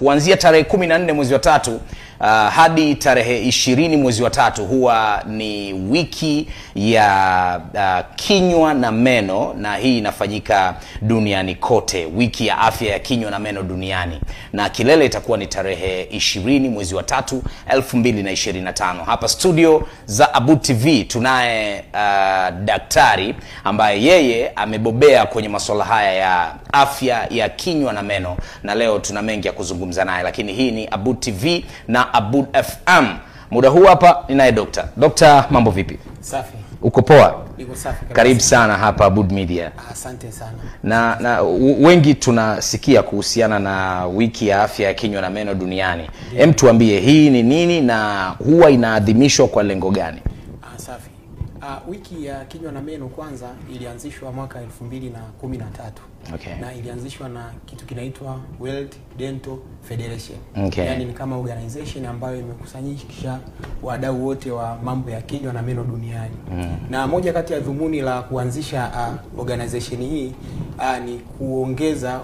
Kuanzia tarehe 14 mwezi wa tatu hadi tarehe 20 mwezi wa tatu huwa ni wiki ya kinywa na meno, na hii inafanyika duniani kote, wiki ya afya ya kinywa na meno duniani, na kilele itakuwa ni tarehe 20 mwezi wa tatu 2025. Hapa studio za Aboud TV tunaye daktari ambaye yeye amebobea kwenye masuala haya ya afya ya kinywa na meno, na leo tuna mengi ya kuzungumza naye, lakini hii ni Aboud TV na Aboud FM. Muda huu hapa ninaye dokta. Dokta, mambo vipi? Safi. Uko poa? Niko safi kabisa. Karibu sana hapa Aboud Media. Asante sana. Na wengi tunasikia kuhusiana na wiki ya afya ya kinywa na meno duniani. Hem, tuambie hii ni nini na huwa inaadhimishwa kwa lengo gani? Safi. Wiki ya kinywa na meno kwanza ilianzishwa mwaka 2013. Okay. Na ilianzishwa na kitu kinaitwa World Dental Federation. Okay. Yani ni kama organization ambayo imekusanyisha wadau wote wa mambo ya kinywa na meno duniani. Na moja kati ya dhumuni la kuanzisha organization hii ni kuongeza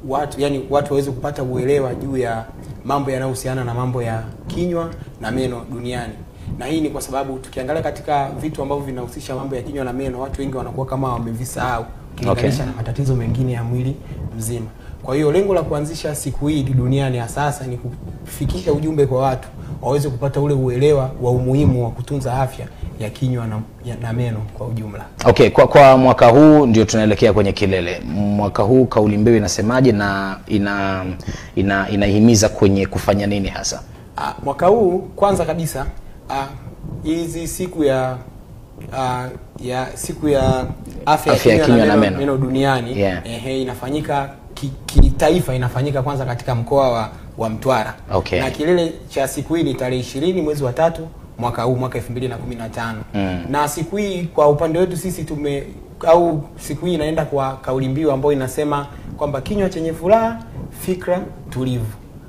watu, yani watu waweze kupata uelewa juu ya mambo yanayohusiana na mambo ya kinywa na meno duniani. Na hii ni kwa sababu tukiangalia katika vitu ambavyo vinahusisha mambo ya kinywa na meno, watu wengi wanakuwa kama wamevisahau ukilinganisha na matatizo mengine ya mwili mzima. Kwa hiyo lengo la kuanzisha siku hii duniani ya sasa ni kufikisha ujumbe kwa watu waweze kupata ule uelewa wa umuhimu wa kutunza afya ya kinywa na meno kwa ujumla. Okay, kwa mwaka huu ndio tunaelekea kwenye kilele. Mwaka huu kauli mbiu inasemaje na inahimiza kwenye kufanya nini hasa? Mwaka huu kwanza kabisa hizi siku ya siku ya afya ya kinywa na meno duniani, yeah. Inafanyika kitaifa, inafanyika kwanza katika mkoa wa Mtwara. Okay. Na kilele cha siku hii ni tarehe 20 mwezi wa tatu mwaka huu, mwaka 2015. Na siku hii kwa upande wetu sisi siku hii inaenda kwa kauli mbiu ambayo inasema kwamba kinywa chenye furaha, fikra tulivu.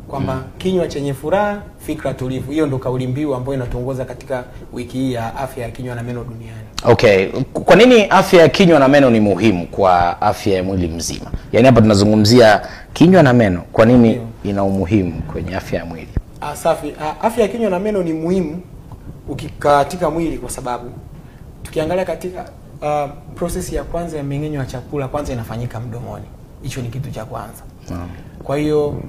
Kwamba kinywa chenye furaha, fikra tulivu. Hiyo ndo kauli mbiu ambayo inatuongoza katika wiki hii ya afya ya kinywa na meno duniani. Okay, kwa nini afya ya kinywa na meno ni muhimu kwa afya ya mwili mzima? Yaani hapa tunazungumzia kinywa na meno, kwa nini ina umuhimu kwenye afya ya mwili? Safi. Afya ya kinywa na meno ni muhimu katika mwili kwa sababu tukiangalia katika process ya kwanza ya mmeng'enyo wa chakula kwanza inafanyika mdomoni. Hicho ni kitu cha kwanza. Kwa hiyo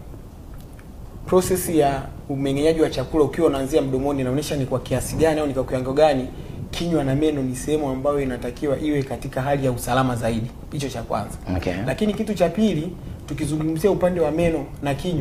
process ya umeng'enyaji wa chakula ukiwa unaanzia mdomoni inaonyesha ni kwa kiasi gani au ni kwa kiwango gani kinywa na meno ni sehemu ambayo inatakiwa iwe katika hali ya usalama zaidi. Hicho cha kwanza. Okay. Lakini kitu cha pili, tukizungumzia upande wa meno na kinywa